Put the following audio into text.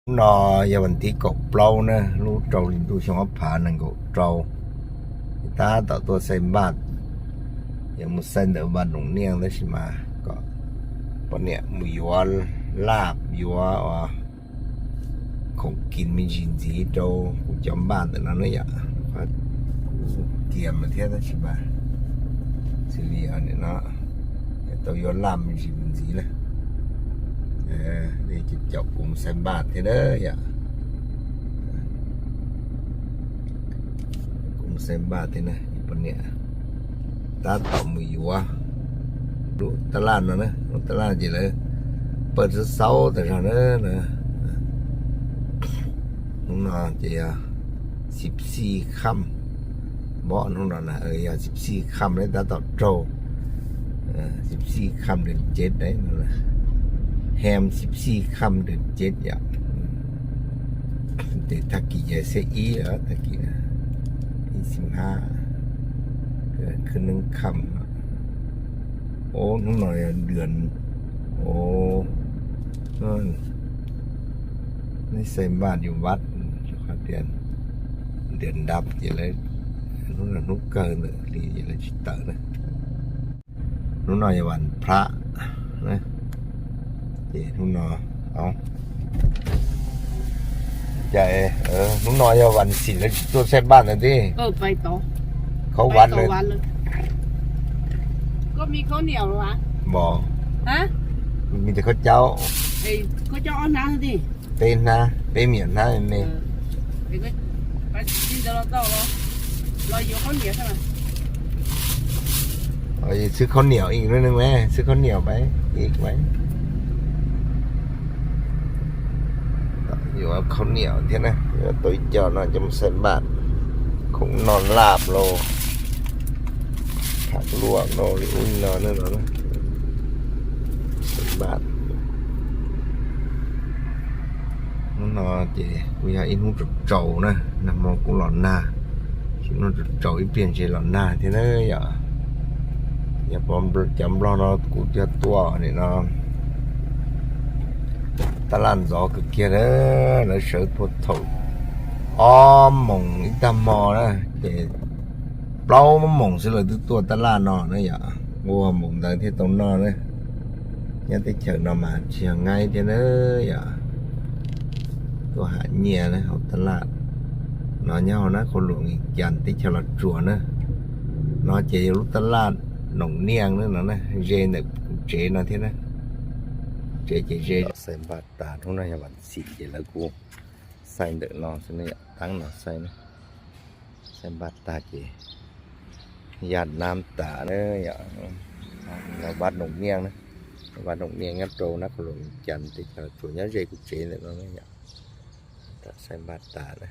Nó giờ mình tí cột plau nữa, lũ trâu lên tu xong ấp phá nâng cột trâu. Ta tạo tua xây bát. Giờ một xây đỡ bát nông niêng đó xí mà. Có, có nè, mùi yúa, lạp, yúa, à, không kín mình gìn gì trâu, cũng chấm bàn tự nó nữa vậy. Và cũng kiềm mà thế đó xí mà. Xử lý ở đây nó. Tao yúa lạp mình gìn gì nữa. ເອີ ນີ້ເຈົ້າກຸມໃສ່ບາດເດີ ຢາ ກຸມໃສ່ບາດເດີນະ ປະເນຍ ຕາຕໍ່ມືຢູ່ວະ ລຸຕະຫຼາດນະ ລຸຕະຫຼາດເຈີເລີຍ ເປີດເຊົ້າແຕ່ເຊົ້າເດີນະ ໜຶ່ງນອນເຈີ ສິບສີ່ຄ່ຳ ເບາະໜຶ່ງນອນນະ ເອີ ຢ່າ ສິບສີ່ຄ່ຳເລີຍ ຕາຕໍ່ໂຕ ເອີ ສິບສີ່ຄ່ຳເດືອນເຈັດໄດ໋ ແຮມສິບສີ່ຄ່ຳເດືອນເຈັດ ຢ່າ ເຕທາກິເຢເຊອີ ເອີ ທາກິນະ ທີສິບຫ້າ ເກີດຂຶ້ນໜຶ່ງຄ່ຳ ໂອ້ ໜຶ່ງນອນເດືອນ ໂອ້ ເອີ ນີ້ໃສ່ບາດຢູ່ວັດ ເຈົ້າຂ້າເດືອນ ເດືອນດັບເຈເລີຍ ໜູນນະ ໜູເກີນເລີຍ ເຈເລີຍຊິເຕີນະ ໜູນອຍວັນພະນະ ເຈ ໜູນອ ເອົາ ໃຈ ເອີ ໜູນອຍວັນສິນແລ້ວ ຕົວໃສ່ບາດນັ້ນຕິ ເອີ ໄປຕໍ່ ເຂົ້າວັດເລີຍ ໄປຕໍ່ວັດເລີຍ ກໍມີເຂົ້າໜຽວຫວາ ບໍ່ ຮະ ມີແຕ່ເຂົ້າເຈົ້າ ເອີ ເຂົ້າເຈົ້າເອົານາຕິ ເປັນນາ ເປັນໝຽນນາແມ່ ເອີ ເປັນກໍໄປກິນແຕ່ລາວເຕົ້າເນາະ ລາວຢູ່ເຂົ້າໜຽວຊັ້ນນະ ເອົາຊື້ເຂົ້າໜຽວອີກໜ້ອຍໜຶ່ງແມ້ ຊື້ເຂົ້າໜຽວໄປອີກໄວ້ ຢູ່ເອົາເຂົ້າໜຽວເທື່ອນະ ໂຕເຈົ້ານອນຈະມາໃສ່ບາດ ຄົງນອນລາບໂລ ຜັກລວກໂລ ອຸ້ຍນອນນັ້ນນະ ໃສ່ບາດ. ມັນນອເຈ ກູຢາອິນຫູໂຈນະ ນຳມອກູຫຼອນນາ ຊິນອໂຈອີປ່ຽນເຊຫຼອນນາເທເນີ ຢາ ຢາປອມຈຳລອນອ ກູຈະຕົວນີ້ນອ ຕະຫຼານຈອກຶກເກເດີ ລະເສີໂພໂທ ອອມມົງອີຕາມໍນະ ເຈ ເປົ່າມະມົງຊິເລີຕຶຕົວຕະຫຼານນອນນະ ຢາ ໂອ ມົງໄດເທຕົງນອນນະ ຍາຕິເຈີນອມາເຊງໄງເທເນີ ຢາ ຕົວຫາເຍຍນະ ເຮົາຕະຫຼາດ ນອນຍາວນະ ຄົນຫຼວງອີກຈັນຕິເຈີລະຈົວນະ ນອນເຈຢູ່ລຸຕະຫຼາດໜອງນຽງນະ ນອນນະ ເຈນະ ເຈນະເທນະ ເຈ ເຈ ເຈ ໃສ່ບາດຕາທຸນນະ ຍາວັນສີເຈລະກູ ໃສ່ເດີນອນຊະນີ້ ຕັ້ງນອນໃສ່ນະ ໃສ່ບາດຕາເຈ ຢາດນ້ຳຕາເດີ ຢາ ລາວວັດໜອງນຽງນະ ວັດໜອງນຽງຍາໂຕນະ ໂຄຫຼວງຈັນຕິຈາໂຕຍາເຈກຸເຈເລີຍເນາະ ຍາ ຕາໃສ່ບາດຕາເດີ